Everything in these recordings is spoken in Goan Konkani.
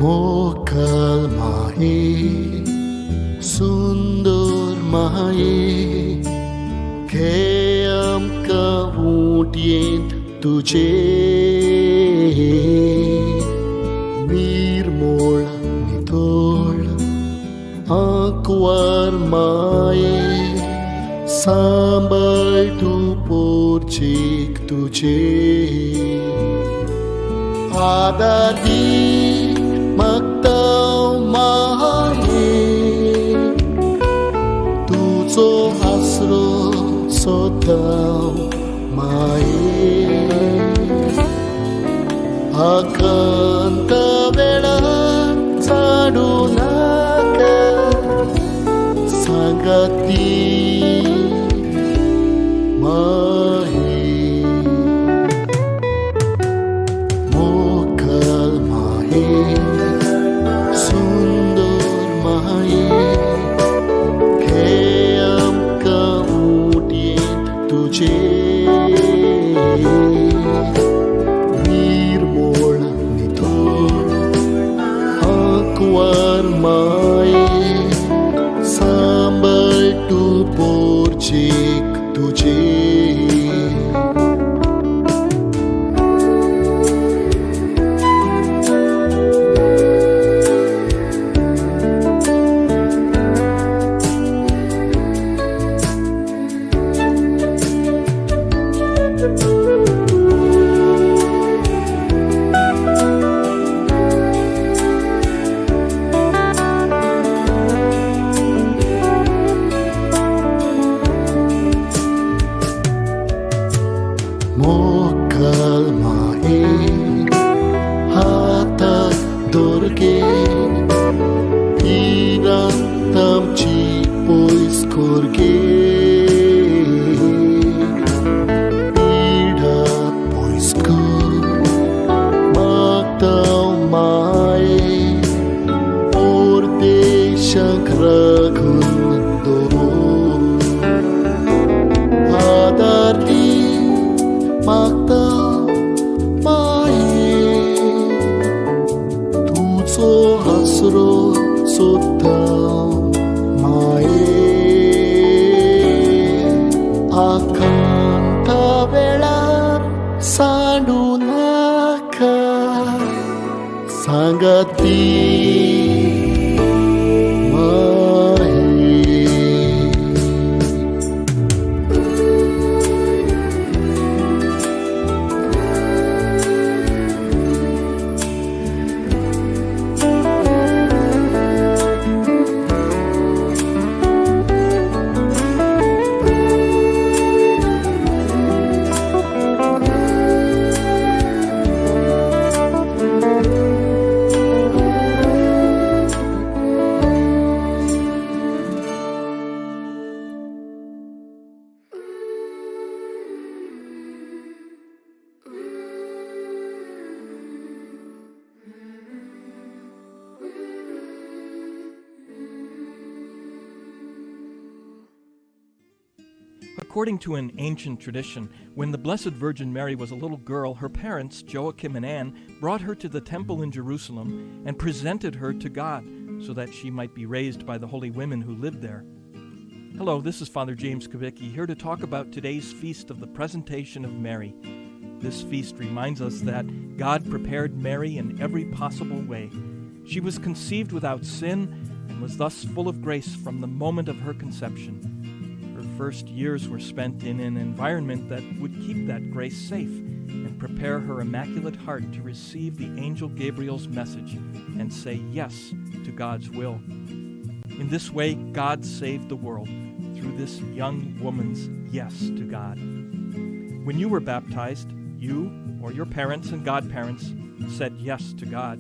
मोकल माये, सुंदर माये, घे आमकां उटयेंत तुजे, निर्मोळ नितळ आंकवार माये, सांबाळ तूं पोरचीक तुजे, आदार दी मागतां माये, तुजो आसरो सोदतां माये, आकांत वेळार चाडूं नाका, सांगात दी माये. मोकल माये, सुंदर माये, घे आमकां उटयेंत तुजे, निर्मोळ नितळ आंकवार माये, सांबाळ तूं पोरचीक तुजे. मोकल माये, हाताक दवर गे, भिरांत आमची पयस कर गे, पिडा पयस कर मागतां माये, परदेशाक राखून दवर, आदार दी मागतां माये, तुजो आसरो सोदतां माये, आकांत वेळार सांडूं नाका, सांगात दी माये. According to an ancient tradition, when the Blessed Virgin Mary was a little girl, her parents, Joachim and Anne, brought her to the temple in Jerusalem and presented her to God so that she might be raised by the holy women who lived there. Hello, this is Father James Kubicki here to talk about today's feast of the Presentation of Mary. This feast reminds us that God prepared Mary in every possible way. She was conceived without sin and was thus full of grace from the moment of her conception. Her first years were spent in an environment that would keep that grace safe and prepare her immaculate heart to receive the angel Gabriel's message and say yes to God's will. In this way, God saved the world through this young woman's yes to God. When you were baptized, you or your parents and godparents said yes to God.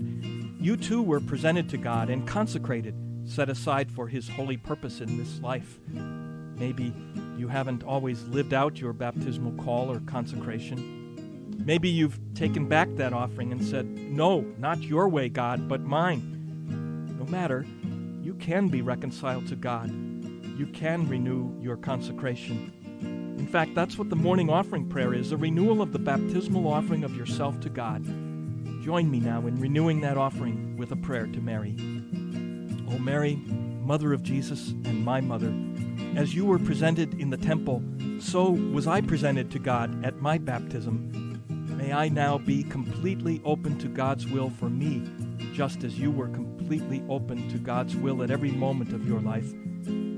You too were presented to God and consecrated, set aside for His holy purpose in this life. Maybe you haven't always lived out your baptismal call or consecration. Maybe you've taken back that offering and said, "No, not your way, God, but mine." No matter, you can be reconciled to God. You can renew your consecration. In fact, that's what the morning offering prayer is, a renewal of the baptismal offering of yourself to God. Join me now in renewing that offering with a prayer to Mary. O Mary, Mother of Jesus and my mother, as you were presented in the temple, so was I presented to God at my baptism. May I now be completely open to God's will for me, just as you were completely open to God's will at every moment of your life.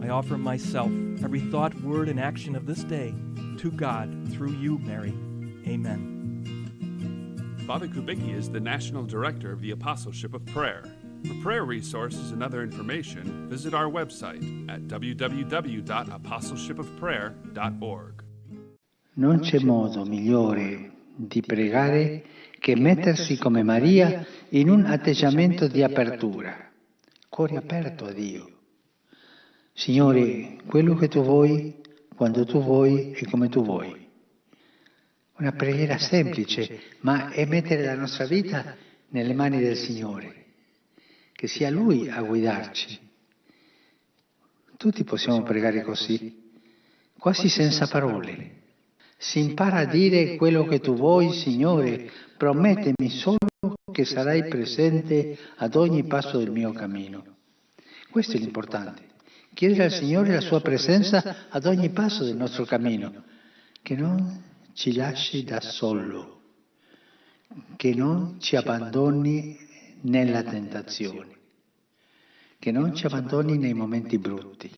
I offer myself, every thought, word, and action of this day, to God through you, Mary. Amen. Father Kubicki is the National Director of the Apostleship of Prayer. For prayer resources and other information, visit our website at www.apostleshipofprayer.org. Non c'è modo migliore di pregare che mettersi come Maria in un atteggiamento di apertura, cuore aperto a Dio. Signore, quello che tu vuoi, quando tu vuoi e come tu vuoi. Una preghiera semplice, ma è mettere la nostra vita nelle mani del Signore, che sia Lui a guidarci. Tutti possiamo pregare così, quasi senza parole. Si impara a dire quello che tu vuoi, Signore, promettimi solo che sarai presente ad ogni passo del mio cammino. Questo è l'importante, chiedere al Signore la sua presenza ad ogni passo del nostro cammino, che non ci lasci da solo, che non ci abbandoni nella tentazione, che non ci abbandoni nei momenti brutti.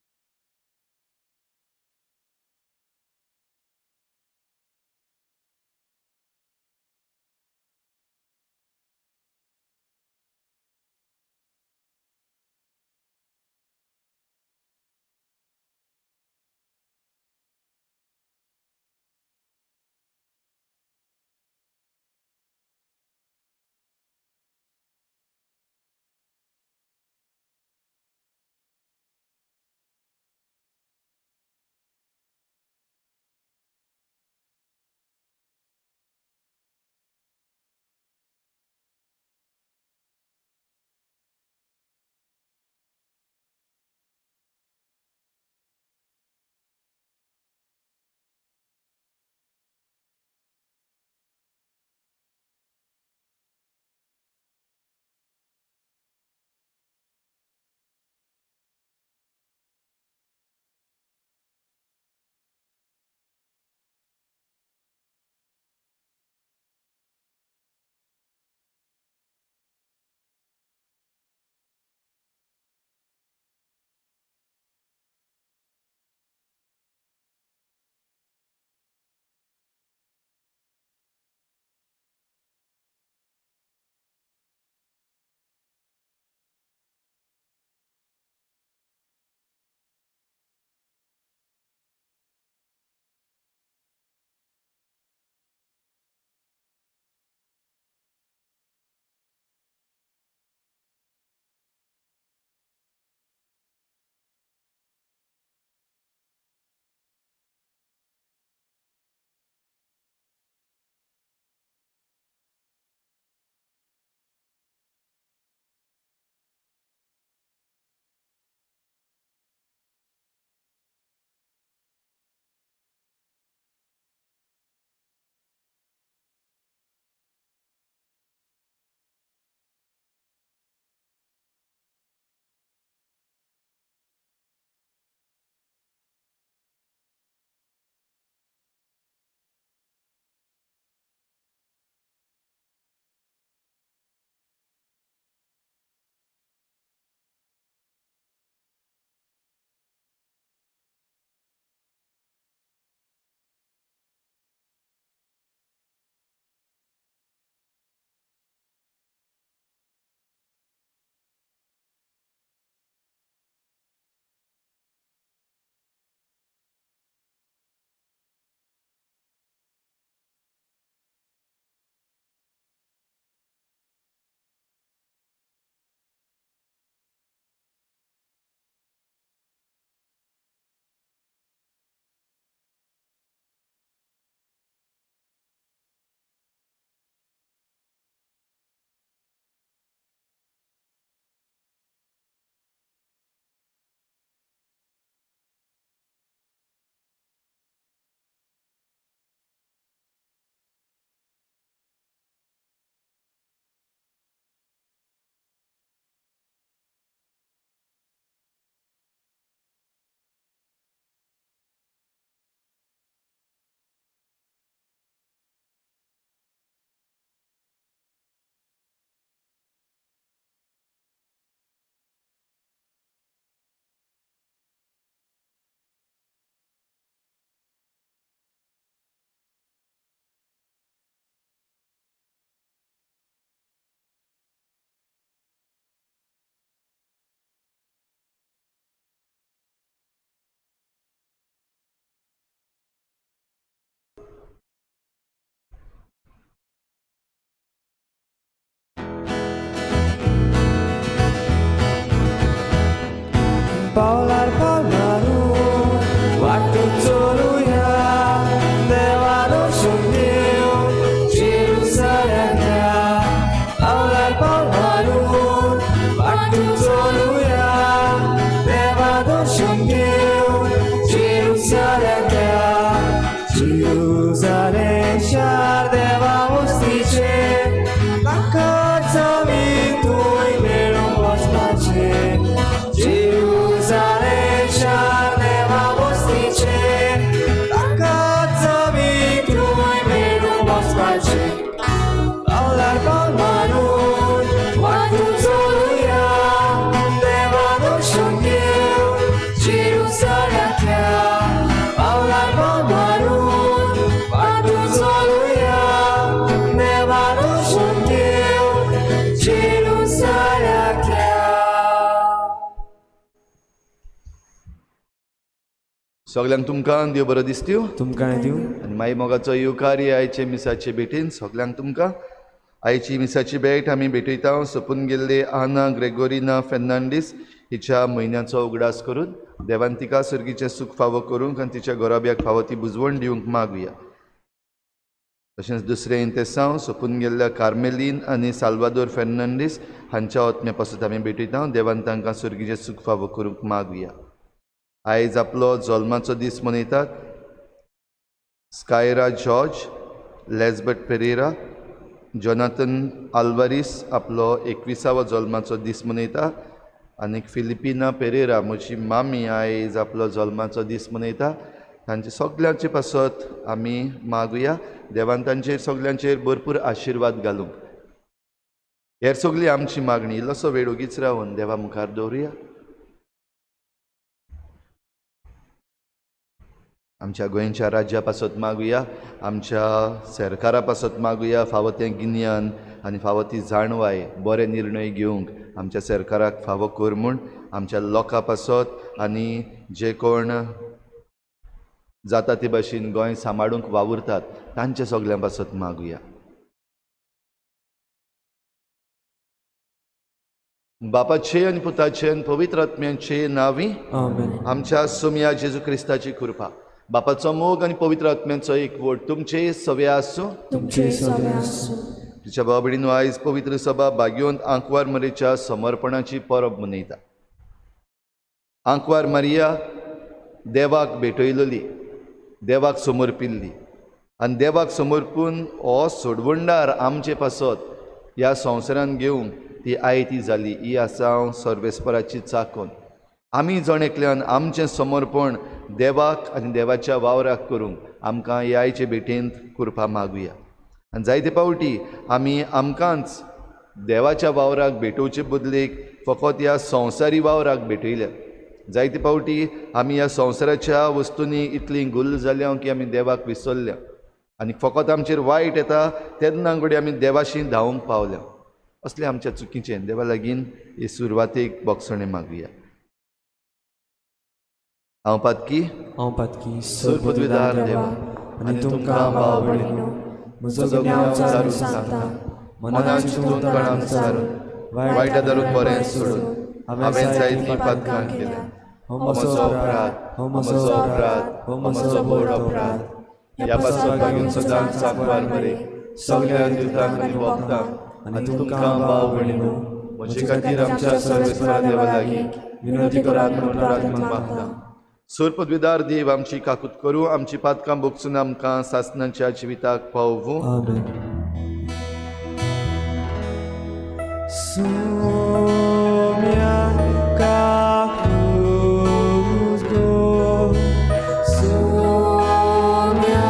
पावलार पावल मारून वाट चलुया, देवा दर्शन दिवंक जेरुसलेम या. पावलार पावल मारून वाट चलुया, देवा दर्शन दिवंक जेरुसलेम या. जेरुसलेम शार देवा वस्तीचें, नाकाच आमी थंय मेळूंक वचपाचें. जेरुसलेम शार देवा वस्तीचें, नाकाच आमी थंय मेळूंक वचपाचें. पावलार पावल मारून वाट चलुया, देवा दर्शन घेवन जेरुसलेमाक या. पावलार पावल मारून वाट चलुया, देवा दर्शन घेवन जेरुसलेमाक या. सगल्यांक तुमकां देव बरो दिसत्यो. तुमकां दिवं. आनी माई मोगाचो येवकार आयचे मिसाचे भेटीन सगल्यांक तुमकां. आयची मिसाची भेट आमी भेटयता सोंपून गेल्ले आना ग्रेगोरिना फेर्नांडीस हिच्या म्हयन्याचो उगडास करून देवान तिका सर्गीचें सूख फावो करूंक आनी तिच्या घराब्याक फावो ती बुजवण दिवंक मागुया. तशेंच दुसरें इंतेसांव सोंपून गेल्ल्या कार्मेलीन आनी साल्वादोर फेर्नांडीस हांच्या आत्म्या पासून आमी भेटयता. देवान तांकां सर्गीचें सूख फावो करूंक मागुया. आयज आपलो जल्माचो दीस मनयतात स्कायरा जॉर्ज, लेजबर्ट पेरेरा, जोनाथन आल्वारीस आपलो 21वो जल्माचो दीस मनयता आनी फिलिपिना पेरेरा म्हजी मामी आयज आपलो जल्माचो दीस मनयता. तांचे सगल्यांचे पासत आमी मागुया देवान तांचेर सगल्यांचेर भरपूर आशिर्वाद घालूंक. हेर सगळी आमची मागणी इल्लोसो वेळ ओगीच रावन देवा मुखार दवरुया. आमच्या गोंयच्या राज्या पासत मागुया, आमच्या सरकारा पासत मागुया, फावो तें गिन्यान आनी फावो ती जाणवाय बरे निर्णय घेवंक आमच्या सरकाराक फावो कर म्हूण आमच्या लोकां पासत आनी जे कोण जाता ते भाशेन गोंय सांबाळूंक वावुरतात तांच्या सगल्यां पासत मागुया. बापाचे आनी पुताचे आनी पवित्र आत्म्याचे नांवी आमेन. आमच्या सोमया जेजू क्रिस्ताची कृपा, बापाचो मोग आनी पवित्र आत्म्याचो एकवट तुमचे सवे आसूं. तुमचे सगळे आसूं. तुझ्या भाव भयणीनो, आयज पवित्र सभा भाग्योंत आंकवार मरेच्या समर्पणाची परब मनयता. आंकवार मारिया देवाक भेटयलेली, देवाक समर्पिल्ली आनी देवाक समर्पून हो सोडवणदार आमचे पासत ह्या संवसारान घेवंक ती आयती जाली. ही आसा हांव सर्वेस्पराची चाकोन. आमी जण एकल्यान आमचें समर्पण देवाक आनी देवाच्या वावराक करूंक आमकां ह्या आयचे भेटेंत कृपा मागुया. आनी जायते पावटी आमी आमकांच देवाच्या वावराक भेटोवचे बदलेक फकत ह्या संवसारी वावराक भेटयल्या. जायते पावटी आमी ह्या संवसाराच्या वस्तूंनी इतली गुल्ल जाल्या की आमी देवाक विसरल्या आनी फकत आमचेर वायट येता तेन्ना घडये आमी देवाशी धांवूंक पावल्या. असलें आमच्या चुकीचें देवा लागीं हे सुरवातेक बोगसणें मागुया. हांव पातकी, हांव पातकी, सुरपदवीदार देवा, आनी तुमकां भाव भयणीनो म्हजो गुन्यांव चारून सांगता, मनान चिंतून तणान चारून वायटा धरून बरें सोडून हांवें जायतीं पातकां केल्या. हो म्हजो अपराध, हो म्हजो अपराध, हो म्हजो व्हड अपराध. ह्या पासत मागीर सदांच आंकवार मरे सगळ्या दुतांक आनी भक्तांक आनी तुमकां भाव भयणीनो म्हजे खातीर आमच्या सर्वेस्परा देवा लागीं विनंती करात म्हूण प्रार्थना मागता. सुरपदवीदार देव आमची काकूत करूं, आमची पातकां भोगसून आमकां सासणाच्या जिविताक पावूं. आमेन. सोम्या काकूत गो, सोम्या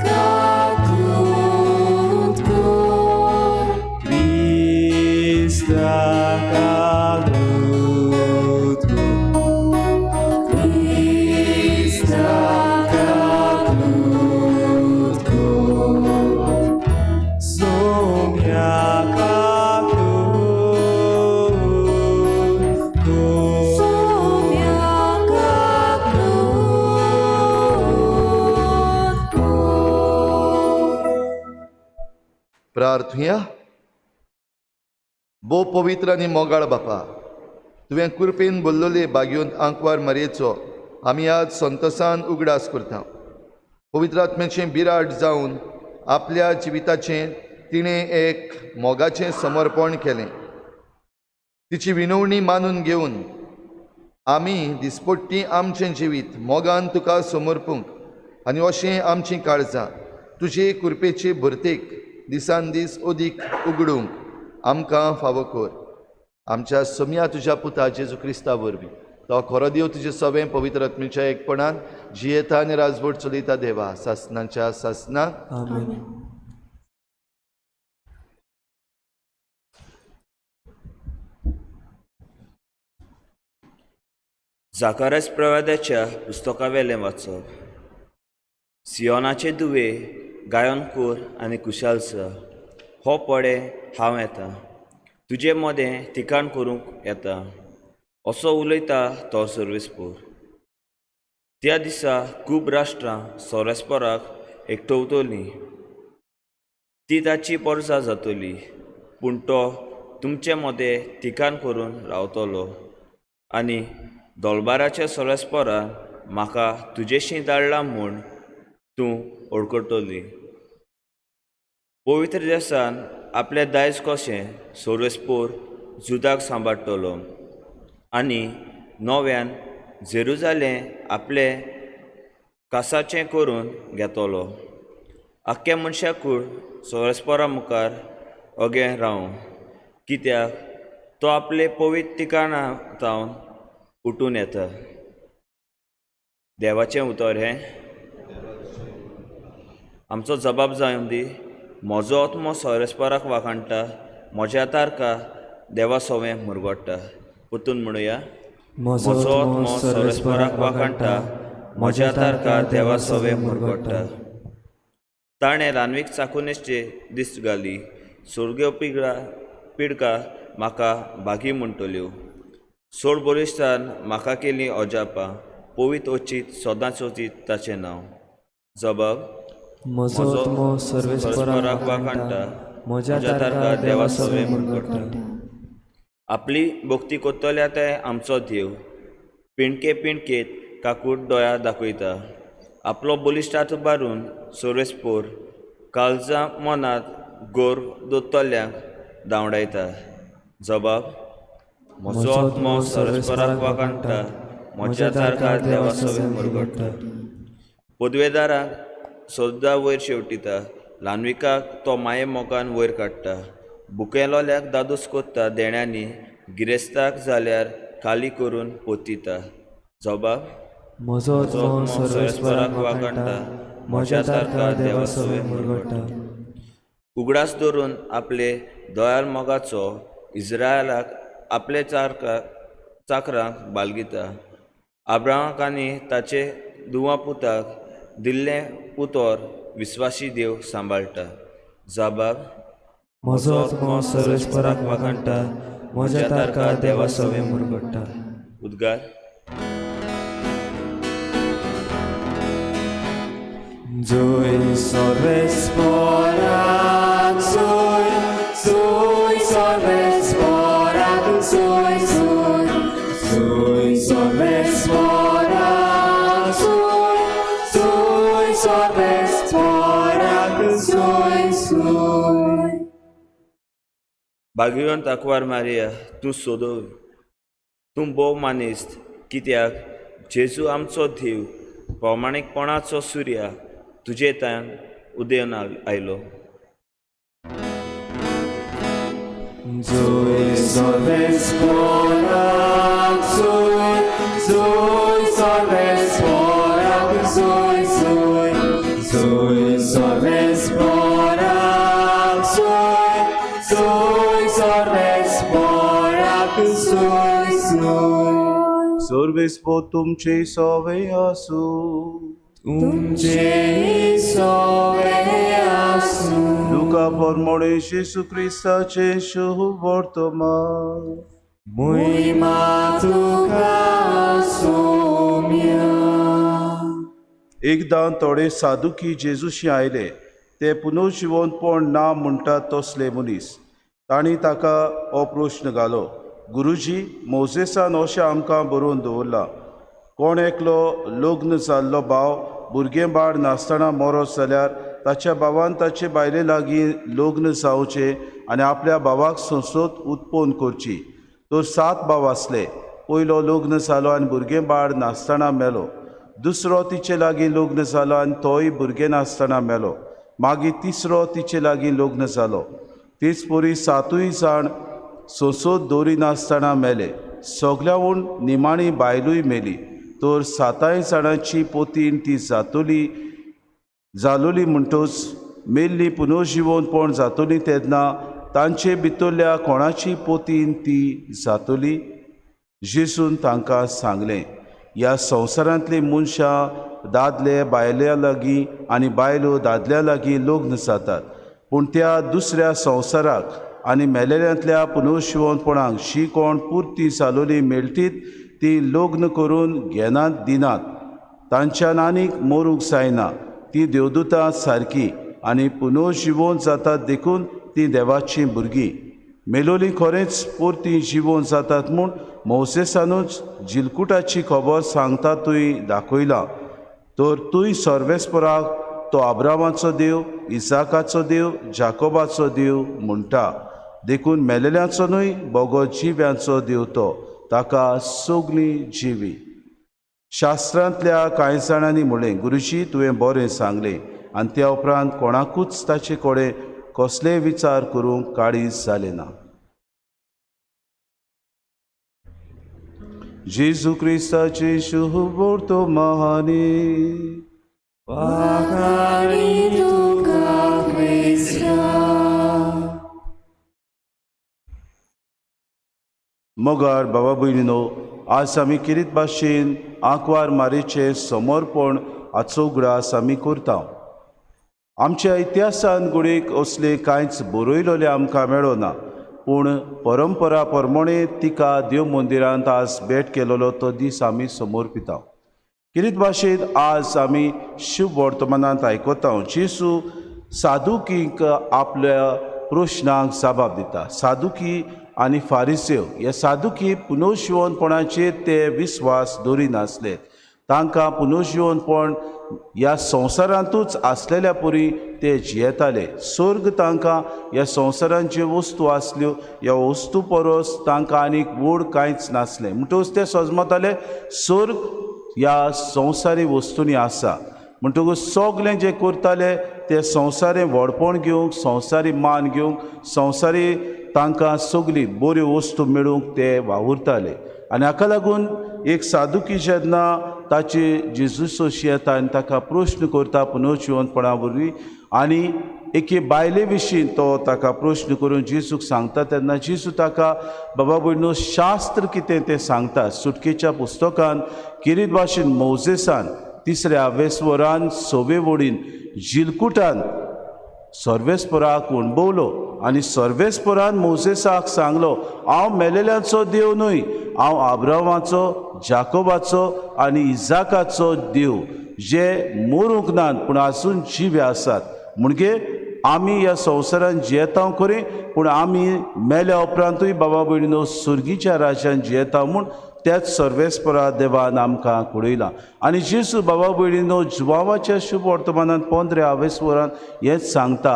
काकूत गो, क्रिस्ता काकूत गो, क्रिस्ता काकूत गो, सोम्या काकूत गो, सोम्या काकूत गो. प्रार्थुया. भोव पवित्र आनी मोगाळ बापा, तुवें कृपेन बोल्लोले बागयोन आंकवार मारयेचो आमी आज संतोसान उगडास करता. पवित्र आत्म्याचें बिराड जावन आपल्या जिविताचें तिणें एक मोगाचें समर्पण केलें. तिची विनवणी मानून घेवन आमी दिसपट्टी आमचें जिवीत मोगान तुका समर्पूंक आनी अशें आमचीं काळजां तुजे कृपेचे भरतेक दिसान दीस अदीक उगडूंक आमकां फावो कर. आमच्या सोम्या तुज्या पुता जेजू क्रिस्ता वरवीं तो खरो देव तुजे सवें पवित्र आत्म्याच्या एकपणान जियेता आनी राजवट चलयता देवा सासनाच्या सासनाक. आमेन. जाकारास प्रवादाच्या पुस्तकावेलें वाचप. सियोनाचे दुवे गायन कोर आनी कुशाल स हो पडे हांव येता तुजे मदें ठिकाण करूंक येता असो उलयता तो सर्वेस्पोर. त्या दिसा खूब राष्ट्रां सोरेस्पोराक एकठवतलीं, ती ताची परजा जातली, पूण तो तुमचे मदें ठिकाण करून रावतलो आनी दोलबाराच्या सोरेस्पोरान म्हाका तुजेशी धाडला म्हूण तूं वळखतली. पवित्र देसान आपलें दायज कशें सोरेस्पोर जुदाक सांबाळटलो आनी नव्यान जेरुजालें आपलें कासाचें करून घेतलो. आख्ख्या मनशाकूड सोरेस्पोरा मुखार ओगें रावूं, कित्याक तो आपले पवित्र ठिकाणा जावन उठून येता. देवाचें उतर हें आमचो जबाब जावन दी. म्हजो आत्मो सोरेस्पोराक वाखाणटा, म्हज्या तारका देवा सोवें मुरगोडटा. परतून म्हणुया. म्हजो आत्मो सर्वेस्पराक वाखाणटा, म्हज्या तारका देवा सोवें मुरगोडटा. ताणें रानवीक चाकुनेचे दिस्त घाली, सोर्ग्यो पिडका म्हाका भागी म्हणटल्यो. सोड बळिश्टान म्हाका केली अजापां, पवित्र ओचीत सदांच ओचीत ताचें नांव. जबाब. म्हजो आत्मो सर्वेस्पराक वाखाणटा, म्हज्या तारका देवा सोवें मुरगोडटा. आपली भक्ती कोत्तल्या ते आमचो देव पिणके पिणकेत काकूट दोया दाखयता. आपलो बळिश्ट हात उबारून सोरेस्पोर काळजा मनांत गोर दोत्तल्यांक धांवडायता. जबाब. म्हजो आत्मो सर्वेस्पराक वाखाणटा, म्हज्या तारका देवा सोवें मुरगोडटा. पदवेदाराक सद्दां वयर शेवटिता, ल्हानविकाक तो माये मोगान वयर काडटा. भुकेलोल्याक दादोस कोत्ता देण्यांनी, गिरेस्ताक जाल्यार खाली करून पोतिता. जबाब. म्हजो आत्मो सर्वेस्पराक वाखाणटा, म्हज्या तारका देवा सोवें मुरगोडटा. उगडास दवरून आपले दयाळ मोगाचो इस्रायलाक आपले चाकरांक बालगिता. आब्राहामाक आनी ताचे दुवा पुताक दिल्लें उतर विस्वासी देव सांबाळटा. जबाब. म्हजो आत्मो सर्वेस्पराक वाखाणटा, म्हज्या तारका देवा सोवें मुरगोडटा. उद्गार. जोय सर्वेस्पराक जोय, जोय सर्वेस्पराक जोय, जोय, जोय सर्वेस्पराक जोय, जोय सर्वेस्पराक जोय, जोय. भाग्यवंत आंकवार मारिया, तूं सोदव, तूं भोव मानेस्त, कित्याक जेजू आमचो देव प्रमाणीकपणाचो सुर्या तुजे तान उदेवन आयलो. जोय सर्वेस्पराक जोय, जोय सर्वेस्पराक जोय, जोय, जोय सर्वेस्पराक जोय, जोय सर्वेस्पराक जोय, जोय. सर्वेस्पोर तुमचे सोवे आसूं. तुमचे सोवे आसूं. लुका परमोणे जेजू क्रिस्ताचें शुभ वर्तमान. मोहिमा तुका सोम्या. एकदां थोडे साधुकी जेजूशी आयले, ते पुनर्जिवंतपण ना म्हणटात तसले मनीस. तांणी ताका हो प्रश्न घालो, गुरुजी, मोजेसान अशें आमकां बरोवन दवरलां, कोण एकलो लग्न जाल्लो भाव भुरगें बाळ नासतना मरत जाल्यार ताच्या भावान ताचे बायले लागीं लग्न जावचें आनी आपल्या भावाक संसद उत्पन्न करची. तर 7 भाव आसले. पयलो लग्न जालो आनी भुरगें बाळ नासतना मेलो. दुसरो तिचे लागीं लग्न जालो आनी तोय भुरगें नासतना मेलो. मागीर तिसरो तिचे लागीं लग्न जालो. तेच परी 7 जाण संसद दवरिनासतना मेले. सगल्याहून निमाणी बायलूय मेली. तर 7 जाणांची पोतीन ती जातली जालोली म्हणटच मेल्ली पुनर्जिवनपण जातली तेन्ना तांचे भितरल्या कोणाची पोतीन ती जातली? जेजून तांकां सांगलें, ह्या संवसारांतली मनशां दादले बायल्या लागीं आनी बायलो दादल्या लागीं लग्न जातात, पूण त्या दुसऱ्या संवसाराक आनी मेलेल्यांतल्या पुनर्जिवनपणाक जी कोण पुरती जालोली मेळटीत ती लग्न करून घेनात दिनात. तांच्यान आनीक मरूंक जायना. ती देवदूतां सारकी आनी पुनर्जिवन जातात, देखून ती देवाची भुरगीं. मेलोली खरेंच परती जिवन जातात म्हूण मोसेसानूच जिलकुटाची खबर सांगता तुवें दाखयलां. तर तूंय सर्वेस्पराक तो अब्रामाचो देव, इसाकाचो देव, जाकोबाचो देव म्हणटा. देखून मेलेल्यांचो न्हय बगो जिव्यांचो देव तो, ताका सगळीं जिवी. शास्त्रांतल्या कांय जाणांनी म्हणलें, गुरुजी, तुवें बरें सांगलें. आनी त्या उपरांत कोणाकूच ताचे कडेन कसलेय विचार करूंक काळीज जालें ना. जेजू क्रिस्ताचे शुभ वर्तमानी. मगार बाबा भयणीनो, आज आमी किरीत भाशेन आंकवार मारीचें समर्पण हाचो उगडास आमी करता. आमच्या इतिहासान घडयेक असलें कांयच बरयलेलें आमकां मेळना, पूण परंपरा प्रमाणे तिका देव मंदिरांत आज भेट केलेलो तो दीस आमी समर्पिता. किरीत भाशेन आज आमी शुभ वर्तमानांत आयकता, जेजू सादुकींक आपल्या प्रश्नांक जबाब दिता. सादुकी आनी फारिसेव हे सादुकी पुनर्जिवनपणाचेर ते विस्वास दवरिनासले. तांकां पुनर्जिवनपण ह्या संवसारांतूच आसलेल्या परी ते जियेताले. स्वर्ग तांकां ह्या संवसारांत ज्यो वस्तू आसल्यो ह्या वस्तू परस तांकां आनीक व्हड कांयच नासलें. म्हणटकच ते सजमताले स्वर्ग ह्या संवसारी वस्तूंनी आसा. म्हणटकूच सगळें जें करताले ते संवसारी व्हडपण घेवंक, संवसारी मान घेवंक, संवसारी तांकां सगळी बऱ्यो वस्तू मेळूंक ते वावुरताले. आनी हाका लागून एक सादुकी जेन्ना ताचे जेजूसोशी येता आनी ताका प्रश्न करता पुनर्जिवनपणा वरवीं आनी एके बायले विशीं तो ताका प्रश्न करून जेजूक सांगता, तेन्ना जेजू ताका बाबा भयणो शास्त्र कितें तें सांगता. सुटकेच्या पुस्तकान किरीत भाशेन मोजेसान 3ऱ्या वेस्वरान 6वे वडीन जिलकुटान सर्वेस्पराक अणभवलो आनी सर्वेस्परान मोजेसाक सांगलो, हांव मेलेल्यांचो देव न्हय, हांव अब्रामाचो, जाकोबाचो आनी इजाकाचो देव, जे मरूंक नात पूण आजून जिवे आसात. म्हणजे आमी ह्या संवसारांत जियेता खरी, पूण आमी मेल्या उपरांतूय बाबा भयणीनो सुर्गीच्या राज्यान जियेता म्हूण त्याच सर्वेस्परा देवान आमकां कुडयलां. आनी जेजू बाबा भयणीनो जुवावाच्या शुभ वर्तमानांत 15 आवेस्वरान हेंच सांगता,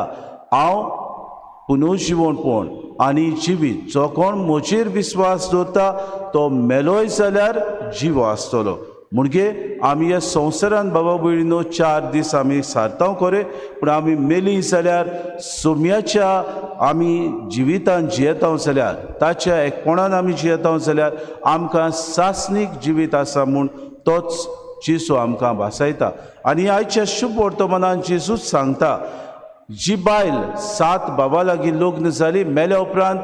हांव पुनर्जिवनपण आनी जिवीत, जो कोण म्हजेर विस्वास दवरता तो मेलोय जाल्यार जिवो आसतलो. म्हणजे आमी ह्या संवसारांत बाबा भयणीनो 4 दीस आमी सारता खरें, पूण आमी मेली जाल्यार सोम्याच्या आमी जिवितान जियेता जाल्यार, ताच्या एकपणान आमी जियेता जाल्यार आमकां सासणीक जिवीत आसा म्हूण तोच जेजू आमकां भासायता. आनी आयच्या शुभ वर्तमानान जेजूच सांगता, जी बायल 7 बाबा लागीं लग्न जाली, मेल्या उपरांत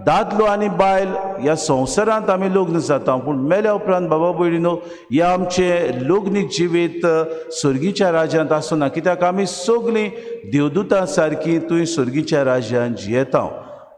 दादलो आनी बायल ह्या संवसारांत आमी लग्न जाता, पूण मेल्या उपरांत बाबा भयणीनो ह्या आमचें लग्नीक जिवीत सर्गीच्या राज्यांत आसना, कित्याक आमी सगळीं देवदूतां सारकीं थंय सर्गीच्या राज्यांत जियेता.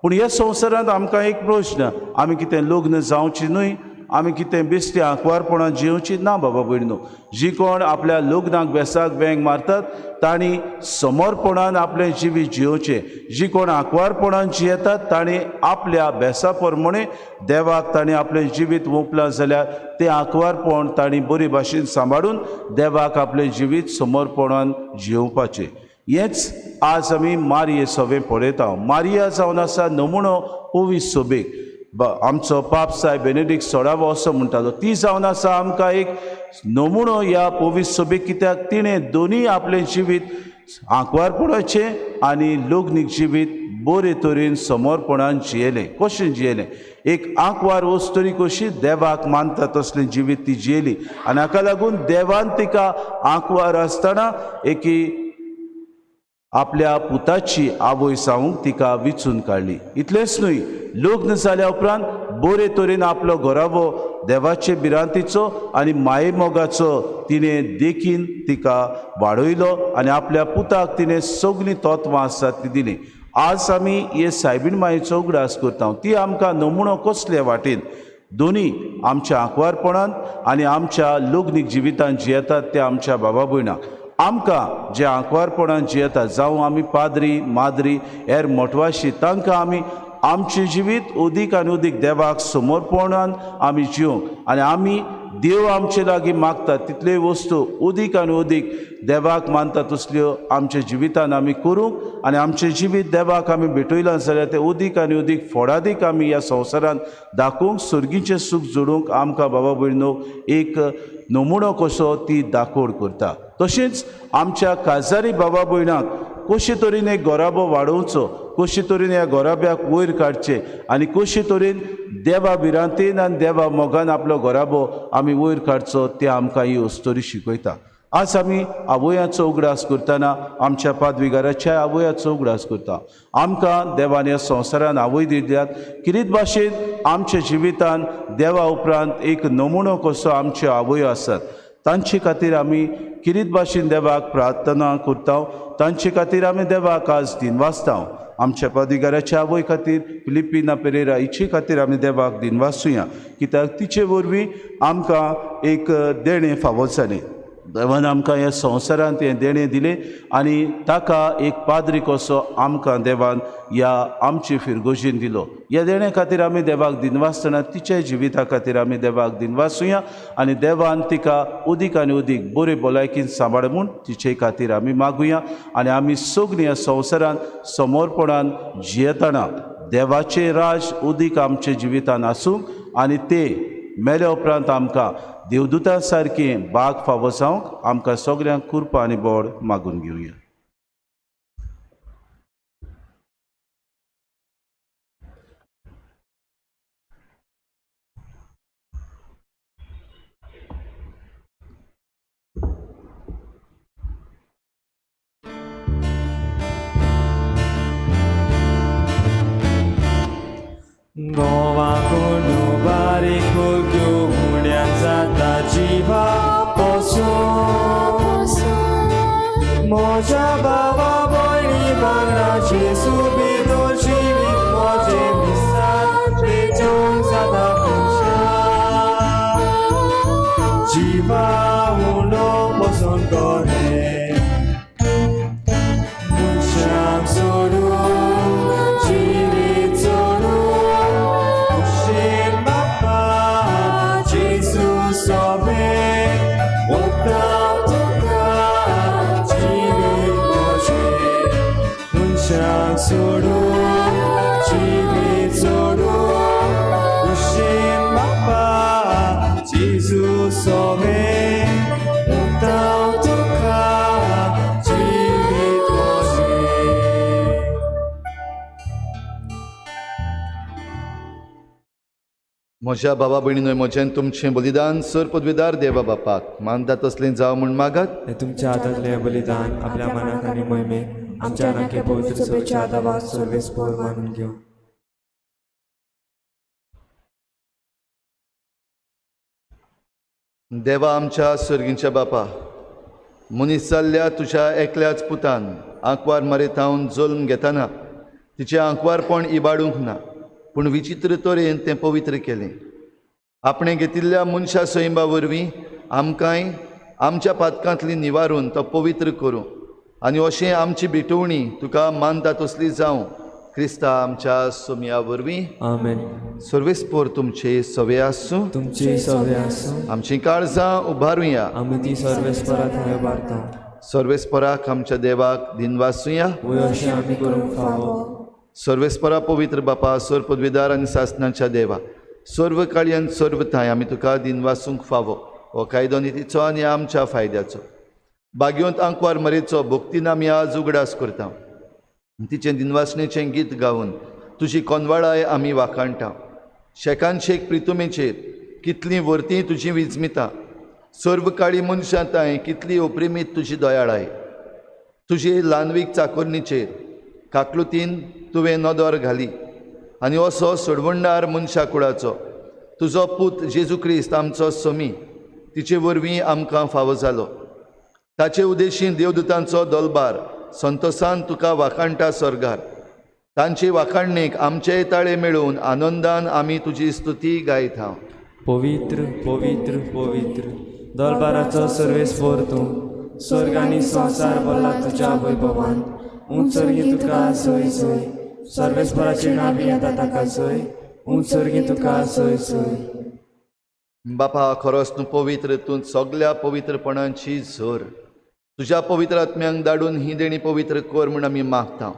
पूण ह्या संवसारांत आमकां एक प्रश्न, आमी कितें लग्न जावचें न्हय? आमी कितें बेश्टी आंकवारपणां जियोवची ना बाबा भयणीनो. जी कोण आपल्या लग्नाक बेसाक वेंग मारतात तांणी समर्पणान आपलें जिवीत जियोवचें. जी कोण आंकवारपणान जियेतात तांणी आपल्या बेसा प्रमाणे देवाक तांणी आपलें जिवीत ओंपलां जाल्यार तें आंकवारपण तांणी बरे भाशेन सांबाळून देवाक आपलें जिवीत समर्पणान जियोवपाचें. हेंच आज आमी मारये सवें पळयता. मारिया जावन आसा नमुनो पवित्र सोबेक. आमचो पाप साहेब बेनेडिक्ट 16वो असो म्हणटालो. ती जावन आसा आमकां एक नमुनो ह्या पवित्र सोबेक, कित्याक तिणें दोनूय आपलें जिवीत आंकवारपणाचें आनी लग्नीक जिवीत बरे तरेन समर्पणान जियेलें. कशें जियेलें? एक आंकवार वस्तुरी कशी देवाक मानता तसलें जिवीत ती जियेली आनी हाका लागून देवान तिका आंकवार आसतना एकी आपल्या पुताची आवय जावंक तिका विचून काडली. इतलेंच न्हय, लग्न जाल्या उपरांत बरे तरेन आपलो घराबो देवाचे भिरांतीचो आनी मायेमोगाचो तिणें देखीन तिका वाडयलो आनी आपल्या पुताक तिणें सगळीं तत्वां आसात ती दिलीं. आज आमी हे सायबीण मायेचो उगडास करता. ती आमकां नमुनो कसले वाटेन दोनी आमच्या आंकवारपणांत आनी आमच्या लग्नीक जिवितांत जियेतात ते आमच्या बाबा भयणाक. आमकां जे आंकवारपणान जियेतात, जावं आमी पाद्री माद्री हेर मोटवाशी, तांकां आमी आमचें जिवीत अदीक आनी अदीक देवाक समर्पणान आमी जिवंक आनी आमी देव आमचे लागीं मागता तितल्यो वस्तू अदीक आनी अदीक देवाक मानता तसल्यो आमच्या जिवितान आमी करूंक आनी आमचें जिवीत देवाक आमी भेटयलां जाल्यार तें अदीक आनी अदीक फोडादीक आमी ह्या संवसारांत दाखोवंक, सर्गीचें सूख जोडूंक आमकां बाबा भयणीनो एक नमुनो कसो ती दाखोवड करता. तशेंच आमच्या काजारी बाबा भयणाक कशे तरेन एक घराबो वाडोवचो, कशे तरेन ह्या घराब्याक वयर काडचें आनी कशे तरेन देवा भिरांतेन आनी देवा मोगान आपलो घराबो आमी वयर काडचो तें आमकां ही अस्तोरी शिकयता. आज आमी आवयाचो उगडास करतना आमच्या पादविगाराच्या आवयाचो उगडास करता. आमकां देवान ह्या संवसारान आवय दिल्यात, किरीत भाशेन आमच्या जिवितान देवा उपरांत एक नमुनो कसो आमच्यो आवयो आसात. तांचे खातीर आमी किरीत भाशेन देवाक प्रार्थना करता, तांचे खातीर आमी देवाक आज दिनवासता. आमच्या पादविगाराच्या आवय खातीर फिलिपिना पेरेरा हिचे खातीर आमी देवाक दिनवासुया, कित्याक तिचे वरवीं आमकां एक देणें फावो जालें. देवान आमकां ह्या संवसारांत हें देणें दिलें आनी ताका एक पाद्री कसो आमकां देवान ह्या आमचे फिरगोजीन दिलो. ह्या देण्या खातीर आमी देवाक दिनवासतना तिच्या जिविता खातीर आमी देवाक दिनवासुया आनी देवान तिका अदीक आनी अदीक बरे भलायकीन सांबाळ म्हूण तिचे खातीर आमी मागुया आनी आमी सगळीं ह्या संवसारांत समर्पणान जियेतना देवाचें राज अदीक आमच्या जिवितान आसूंक आनी ते मेल्या उपरांत आमकां देवदूता सारकें बाग फावो जावंक आमकां सगळ्यांक कृपा आनी बोड मागून घेवया. गोवा कोणू बारीक फुलक्यो उड्यान जाता जिवा पोसून म्हज्या बाबा भयणी वांगडा जेजू भितर जिवीत म्हजें मिसार पेटोवंक जाता मनशाक जिवा उंडो पसून कोणे मनशाक सोडून जिवीत सोडून कुशीन बापा जेजू सोबे ओंपता तुका जिवीत म्हजें मनशाक सोडून जिवीत सोडून कुशीन बापा जेजू सोबे ओंपता तुका जिवीत म्हजें. म्हज्या बाबा भयणीनो, म्हजें तुमचें बलिदान सर पदवीदार देवा बापाक मानता तसलें जावं म्हूण मागात. हें तुमच्या हातांतलें बलिदान आपल्या मनाक आनी मोहिमेक आमच्या नाके पवित्र सभेच्या आदावात सर्वेस्पोर मानून घेवं. देवा आमच्या सर्गींच्या बापा, मनीस जाल्ल्या तुज्या एकल्याच पुतान आंकवार मरेतावन जल्म घेतना तिचें आंकवारपण इबाडूंक ना, पूण विचित्र तरेन तें पवित्र केलें. आपणें घेतिल्ल्या मनशा सैंबा वरवीं आमकांय आमच्या पातकांतली निवारून तो पवित्र करूं आनी अशें आमची भेटवणी तुका मानता तसली जावं क्रिस्ता आमच्या सोमया वरवीं. आमेन. सर्वेस्पोर तुमचे सवे आसूं. तुमचे सवे आसूं. आमची काळजां उबारुया. आमी ती सर्वेस्परा थंय उबारता. सर्वेस्पराक आमच्या देवाक दिनवासुया. वय अशें आमी करूंक फावो. सर्वेस्परा पवित्र बापा, सर्व पदवीदार आनी सासनाच्या देवा, सर्व काळी आनी सर्व थांय आमी तुका दिनवासूंक फावो. हो कायदो नितीचो आनी आमच्या फायद्याचो. बागयोंत आंकवार मरेचो भक्तीन आमी आज उगडास करता. तिचें दिनवासणेचें गीत गावन तुजी कोनवाळाय आमी वाखाणटा. शेकान शेक प्रितुमेचेर कितलीं वर्तीं तुजी विजमिता. सर्व काळी मनशां तांय कितली ओप्रिमीत तुजी दयाळाय. तुजी ल्हानवीक चाकोरणीचेर काकलुतीन तुवें नदर घाली आनी असो सोडवणदार मनशा कुळाचो तुजो पूत जेजू क्रिस्त आमचो समी तिचे वरवीं आमकां फावो जालो. ताचे उदेशी देवदूतांचो दलबार संतोसान तुका वाखाणटा स्वर्गार. तांचे वाखाणणेक आमचेय ताळे मेळून आनंदान आमी तुजी स्तुती गायता. पवित्र पवित्र पवित्र दलबाराचो सर्वेस्पोर तूं, स्वर्ग आनी संवसार भरला तुज्या वैभवान. उंच सर्गी तुका सोय सोय, सर्वेस्पराचे नांव येता ताका सोय, उंच सर्गी तुका सोय सोय. बापा, खरोच तूं पवित्र, तूं सगल्या पवित्रपणाची झर. तुज्या पवित्र आत्म्यांक धाडून ही देणी पवित्र कर म्हूण आमी मागता.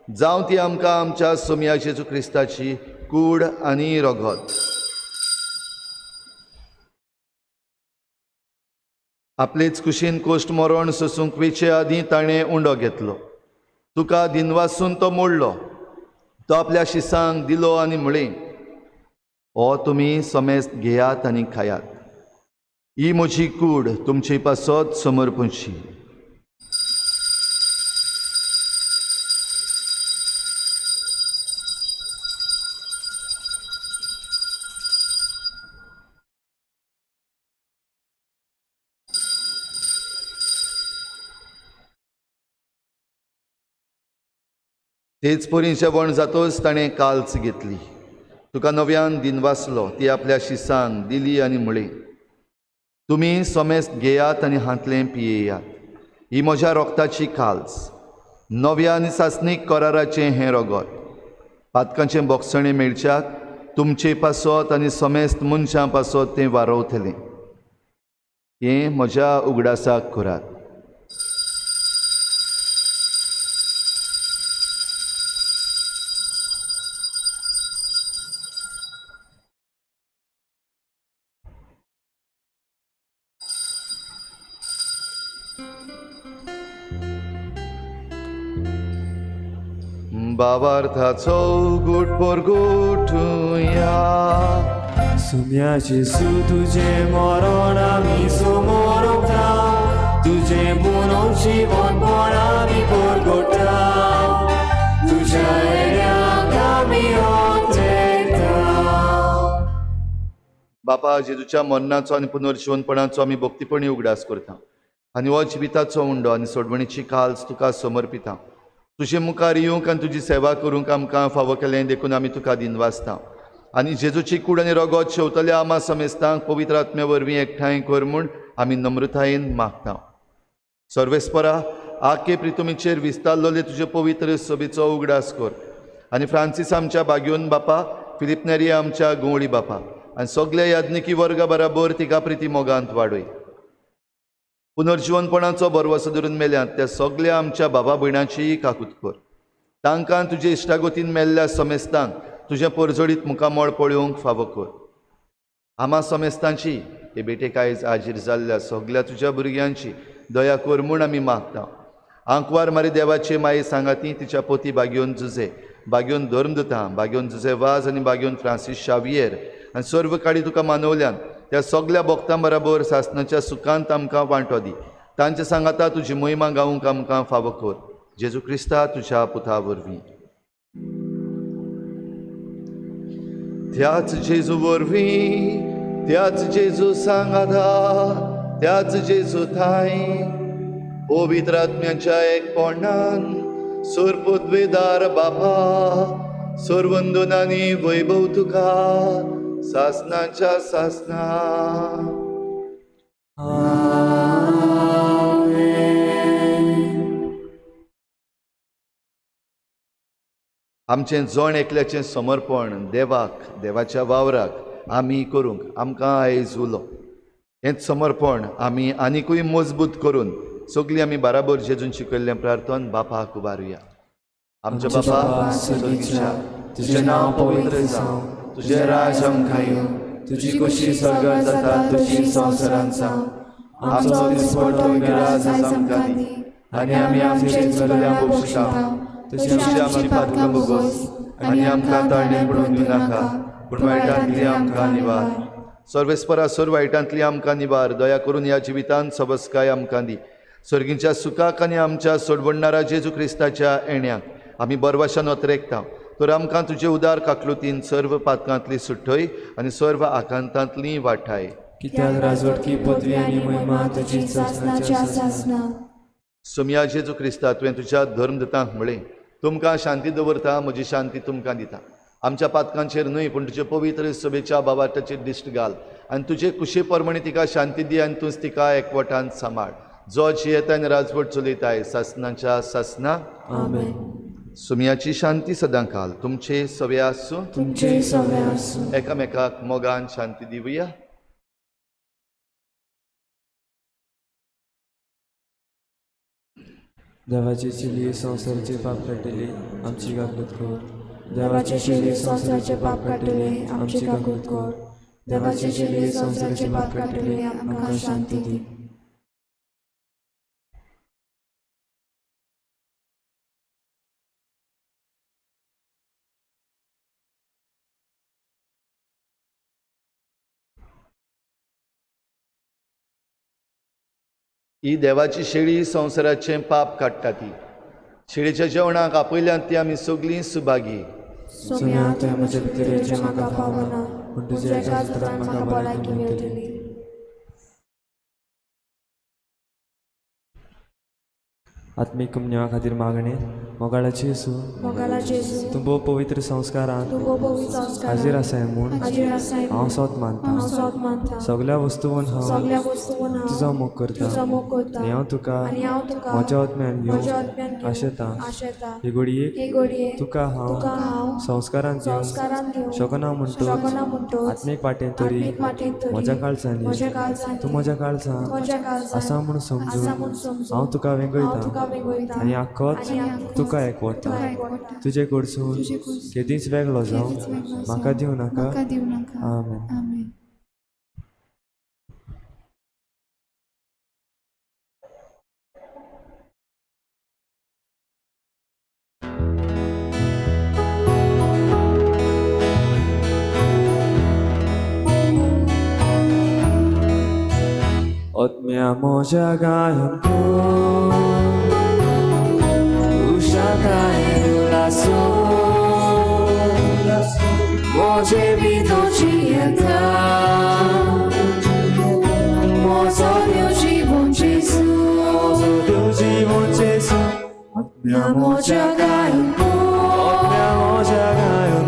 जावं ती आमकां आमच्या सोमया जेजू क्रिस्ताची कूड आनी रगत. आपलेच कुशीन कोश्ट मरण सोसूंक वेचे आदीं ताणें उंडो घेतलो. तुका दिनवासून तो मोडलो. तो आपल्या शिसांक दिलो आनी म्हळें, हो तुमी समेस्त घेयात आनी खायात. ही म्हजी कूड तुमचे पासत समर्पणची. तेच परी जेवण जातोच ताणें काल्च घेतली. तुका नव्यान दिनवासलो. ती आपल्या शिसांक दिली आनी म्हळें, तुमी समेस्त घेयात आनी हांतलें पियेयात. ही म्हज्या रोगताची काल्स, नव्या आनी सासणीक कराराचें हें रगत. पातकांचें बोगसणें मेळच्याक तुमचे पासत आनी समेस्त मनशां पासत तें वारवतलें. हें म्हज्या उगडासाक करात. बाबार्थाचो गुट परगुटुया. सुम्या जेजू तुजें मरण आमी समोरता, तुजें पुनोन जिवनपण आमी परगुटा, तुज्या येऱ्याक आमी ओतेता. बापा, जेजूच्या मरणाचो आनी पुनर्जिवनपणाचो आमी भक्तीपणी उगडास करता आनी हो जिविताचो उंडो आनी सोडवणीची काल्स तुका समर्पिता. तुजे मुखार येवंक आनी तुजी सेवा करूंक आमकां फावो केलें देखून आमी तुका दिनवासता. आनी जेजूची कूड आनी रगत शेवतल्या आमा समेस्तांक पवित्र आत्म्या वरवीं एकठांय कर म्हूण आमी नम्रतायेन मागता. सर्वेस्परा, आके प्रितुमीचेर विस्तारलेले तुजे पवित्र सभेचो उगडास कर आनी फ्रांसीस आमच्या बाग्योन बापा, फिलिप नेरी आमच्या गवळी बापा आनी सगल्या याज्ञिकी वर्गा बराबर तिका प्रिती मोगांत वाडय. पुनर्जिवनपणाचो भरवसो धरून मेल्यात त्या सगल्या आमच्या बाबा भयणांचीय काकूत कर. तांकां तुजे इश्टागोतीन मेल्ल्या समेस्तांक तुजें परजळीत मुखामळ पळोवंक फावो कर. आमा समेस्तांची हे बेटेक आयज हाजीर जाल्ल्या सगल्या तुज्या भुरग्यांची दया कर म्हूण आमी मागता. आंकवार मारी देवाचे माये सांगाती तिच्या पोती बाग्योन जुजे, बाग्योन धर्मदुता, बाग्योन जुजे वाज आनी बाग्योन फ्रांसीस शावियर आनी सर्व काळी तुका मानवल्यान त्या सगल्या भक्तां बराबर सासणाच्या सुखांत आमकां वांटो दी. तांचे सांगाता तुजी मोहिमा गावंक आमकां फावो कर. जेजू क्रिस्ता तुज्या पुता वरवीं. त्याच जेजू वरवीं, त्याच जेजू सांगाता, त्याच जेजू थांय पवित्र आत्म्याच्या एकपणान सोरपदवेदार बापा, सोरवंदनानी वैभव तुका सासनाच्या सासना. आमचें जण एकल्याचें समर्पण देवाक, देवाच्या वावराक आमी करूंक आमकां आयज उलो. हेंच समर्पण आमी आनिकूय मजबूत करून सगळीं आमी बराबर जेजून शिकयल्लें प्रार्थन बापाक उबारुया. आमच्या बापा स्वर्गीच्या, तुजें नांव पवित्र जावं, तुजें राज आमकां येवं, तुजी कुशी स्वर्गार जाता तशी संवसारांत जावं. आमचो दिसपडो ग्रास आयज आमकां दी आनी आमी आमचे चुकल्यांक बक्षिता तशी आमची पातकां भोगोस आनी आमकां ताळणें पडून दिवनाका, पूण वायटांतली आमकां निवार. सर्वेस्परा सर्व वायटांतली आमकां निवार. दया करून ह्या जिवितांत सबसकाय आमकां दी. सर्गीच्या सुखाक आनी आमच्या सोडवणणारा जेजू क्रिस्ताच्या येण्याक आमी बरवाशान अत्रेकता. तर आमकां तुजे उदार काकलुतीन सर्व पातकांतली सुटय आनी सर्व आकांतांतली वाठाय. कित्याक राजवटकी पदवी आनी महिमा तुजी सासनाच्या सासना. सोमया जेजू क्रिस्ता, तुवें तुज्या धर्मदूतांक म्हळें, तुमकां शांती दवरता, म्हजी शांती तुमकां दिता. आमच्या पातकांचेर न्हय पूण तुजे पवित्र सभेच्या बाबाटाचेर दिश्ट घाल आनी तुजे कुशे प्रमाणे तिका शांती दी आनी तूंच तिका एकवटान सांबाळ. जो जियेता आनी राजवट चलयताय सासनाच्या सासना. आमेन. सुमयाची शांती सदां काल तुमचे सवे आसूं, तुमचे सवे आसूं. एकामेकाक मोगान शांती दिवया. देवाची चेली संवसाराचे पाप काडटली, आमची काकूत कर. देवाची चेली संवसाराचे पाप काडटली, आमची काकूत कर. देवाची चेली संवसाराचे पाप काडटली, आमकां शांती दी. ही देवाची शेळी संवसाराचें पाप काडटा. ती शेळीच्या जेवणाक आपयल्यान ती आमी सगळीं सुभागी. सोम्या, तुवें म्हज्या भितर येवचें म्हाका फावना, पूण तुज्या एका उतरान म्हाका भलायकी मेळटली. आत्मीक कुमन्या खातीर मागणें. मोगाळाचे जेजू, मोगाळाचे जेजू, तूं भोव पवित्र संस्कारांत तूं भोव पवित्र संस्कारांत हाजीर आसाय म्हूण हाजीर आसाय हांव सोद मानता. हांव सोद मानता. सगल्या वस्तून हांव सगल्या वस्तून हांव तुजो मोग करता तुजो मोग करता आनी हांव तुका आनी हांव तुका म्हज्या आत्म्यान म्हज्या घेवंक आत्म्यान घेवंक आशेता. आशेता. हे घडयेक हे घडयेक तुका हांव तुका हांव संस्कारांत संस्कारांत घेवंक घेवंक शकना म्हणटूच शकना म्हणटूच आत्मीक वाटेन तरी आत्मीक वाटेन तरी म्हज्या काळजांनी म्हज्या काळजांनी तूं म्हज्या काळजांत म्हज्या काळजांत आसा म्हूण आसा समजून म्हूण समजून हांव तुका हांव वेंगयता तुका वेंगयता आनी आख्खोच आनी आख्खोच तुका एकवटा. तुका एकवटा. तुजे कडसून केदींच वेगळो जावं म्हाका दिवं नाका. आमेन. आत्म्या म्हज्या गायन मोजे भितरची येता म्हजो देव जिवन जेजू, म्हजो देव जिवन जेजू. आत्म्या म्हज्या गायन आत्म्या म्हज्या गायन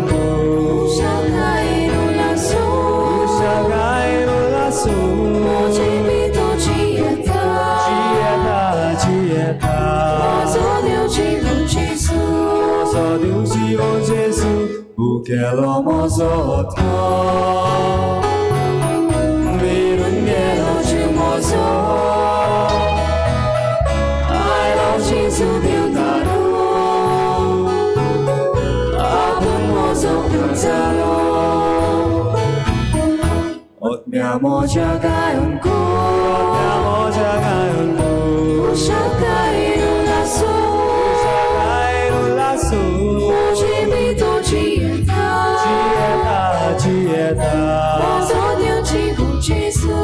मोजे भितरची येता जियेता जियेता म्हजो देव जिवन जेजू, म्हजो देव जिवन जेजू. भुकेलो म्हजो आत्मो विरून गेलो जीव म्हजो आयलो जेजू देवदारो आपूण म्हजो जालो. आत्म्या म्हज्या गायन आत्म्या म्हज्या गायन मोजे भितरची येता जियेता जियेता म्हजो देव जिवन जेजू,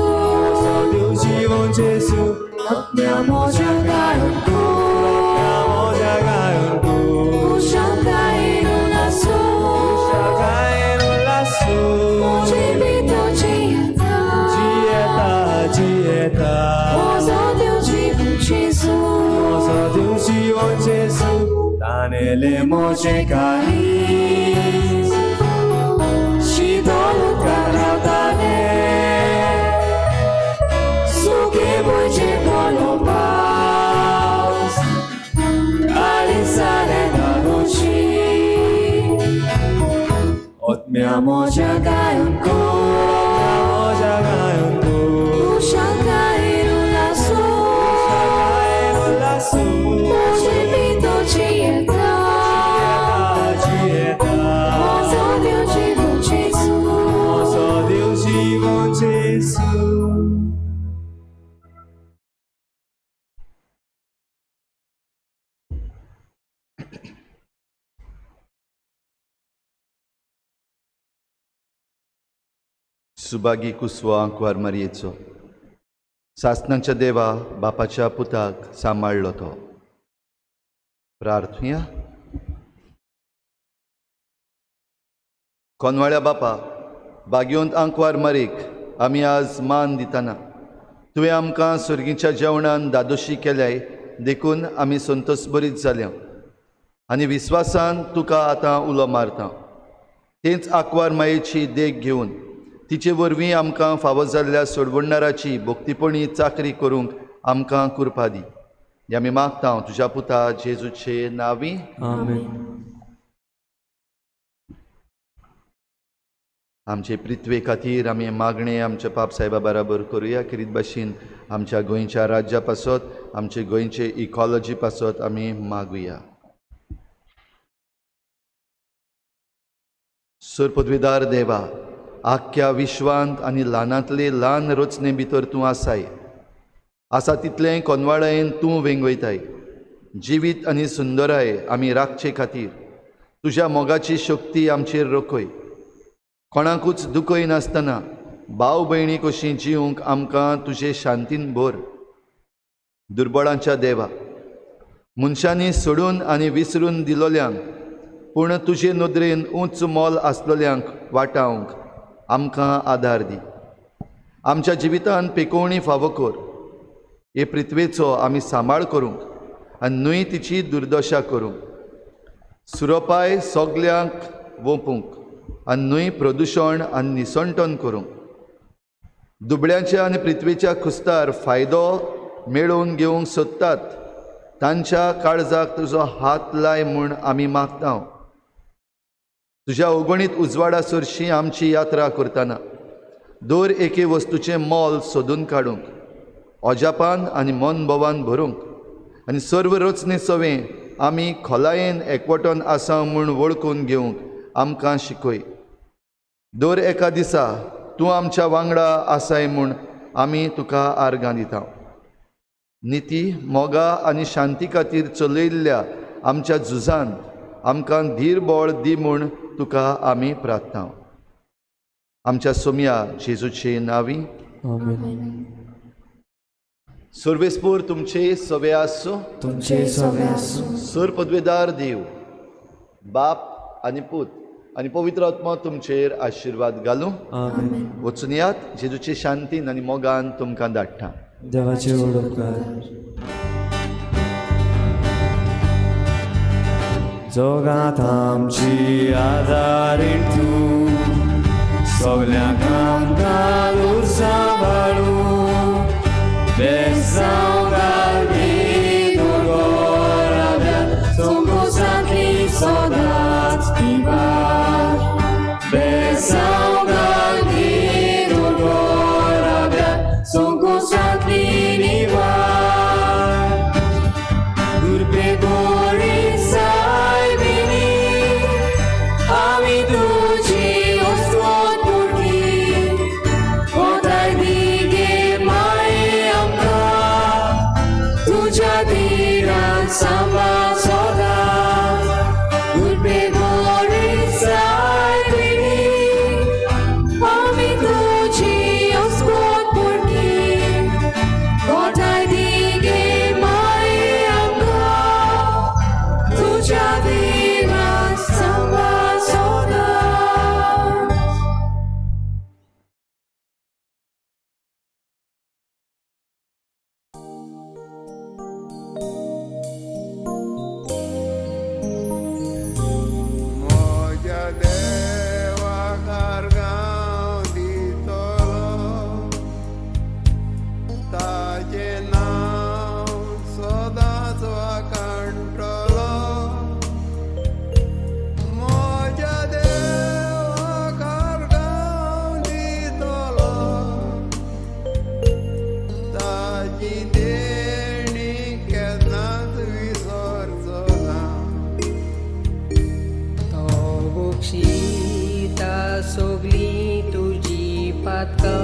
म्हजो देव जिवन जेजू. आत्म्या म्हज्या गायन आत्म्या म्हज्या गायन मोजे भितरची येता जियेता जियेता म्हजो देव जिवन जेजू, म्हजो देव जिवन जेजू. ताणेलें म्हजें काळीज शीतल उदकान रत्न्या म्हज्या गायन उशाकाय उल्हासो म्हजे भितर जियेता म्हजो देव जिवन जेजू. Deus Jivon Jesu. सुभागी कुसवा आंकवार मारयेचो सासणाच्या देवा बापाच्या पुताक सांबाळ्ळो तो. प्रार्थुया. कोनवाळ्या बापा, बागयोंत आंकवार मारीक आमी आज मान दितना तुवें आमकां सर्गीच्या जेवणान दादोशी केल्याय देखून आमी संतोष बरीत जाल्या आनी विस्वासान तुका आतां उलो मारता. तेंच आंकवार मायेची देख घेवन तिचे वरवीं आमकां फावो जाल्ल्या सोडवणदाराची भक्तीपणी चाकरी करूंक आमकां कृपा दी. हें आमी मागता तुज्या पुता जेजूचे नांवी. आमेन. आमचे पृथ्वे खातीर आमी मागणें आमच्या पाप साहेबा बराबर करुया. किरीत भाशेन आमच्या गोंयच्या राज्या पासत, आमचे गोंयचे इकॉलॉजी पासत आमी मागुया. सरपदवीदार देवा, आख्ख्या विश्वांत आनी ल्हानांतले ल्हान रचने भितर तूं आसाय. आसा तितलें कोनवाळायेन तूं वेंगयताय. जिवीत आनी सुंदराय आमी राखचे खातीर तुज्या मोगाची शक्ती आमचेर रखय. कोणाकूच दुखय नासतना भाव भयणी कशी जिवंक आमकां तुजे शांतीन भर. दुर्बळांच्या देवा, मनशांनी सोडून आनी विसरून दिलोल्यांक पूण तुजे नदरेन उंच मोल आसलोल्यांक वाटावंक आमकां आदार दी. आमच्या जिवितान पेकोवणी फावो कर. हे पृथ्वेचो आमी सांबाळ करूंक आनी न्हय तिची दुर्दशा करूंक. सुरोपाय सगल्यांक वोंपूंक आनी न्हय प्रदुशण आनी निसणटन करूंक. दुबळ्यांच्या आनी पृथ्वेच्या खुस्तार फायदो मेळोवन घेवंक सोदतात तांच्या काळजाक तुजो हात लाय म्हूण आमी मागता. तुज्या अगणीत उजवाडा सरशी आमची यात्रा करतना दर एके वस्तूचें मोल सोदून काडूंक, अजापान आनी मनभोवान भरूंक आनी सर्व रचने सवें आमी खोलायेन एकवटून आसा म्हूण वळखून घेवंक आमकां शिकय. दर एका दिसा तूं आमच्या वांगडा आसाय म्हूण आमी तुका आर्गां दिता. निती, मोगा आनी शांती खातीर चलयल्ल्या आमच्या झुजांत आमकां धीर बळ दी म्हूण तुका आमी प्रार्थना. आमच्या सोमया जेजूचे नांवी. आमेन. सर्वेस्पूर तुमचे सवे आसूं. तुमचे सवे आसूं. सर पदवेदार देव बाप आनी पूत आनी पवित्र आत्मा तुमचेर आशिर्वाद घालूं. आमेन. वचून यात जेजूचे शांतीन आनी मोगान तुमकां धाडटा. देवाचे व्हड उपकार. जगांत आमची आदारीण तूं, सगल्यांक आमकां दूर सांबाळूं. बेसांव घालपी दुर्गोराव्या, संकोचांतली सदांच दिवार. बेसांव घालपी दुर्गोराव्या, संकोचांतली निवार. दुर्बे बोरी सायबिणी, आमी तुजी वस्तूत पुरती. कोताय दिगे माये आमकां, तुज्या दिरान सांबाळ सदांच. दुर्बे बोरी सायबिणी, आमी तुजी वस्तूत पुरती. कोताय दिगे माये आमकां, तुज्या दिरान सांबाळ सदांच. म्हज्या देवाक आर्गां दितलो, ताजें नांव सदांच वाखाणटलो. म्हज्या देवाक तात्काळ.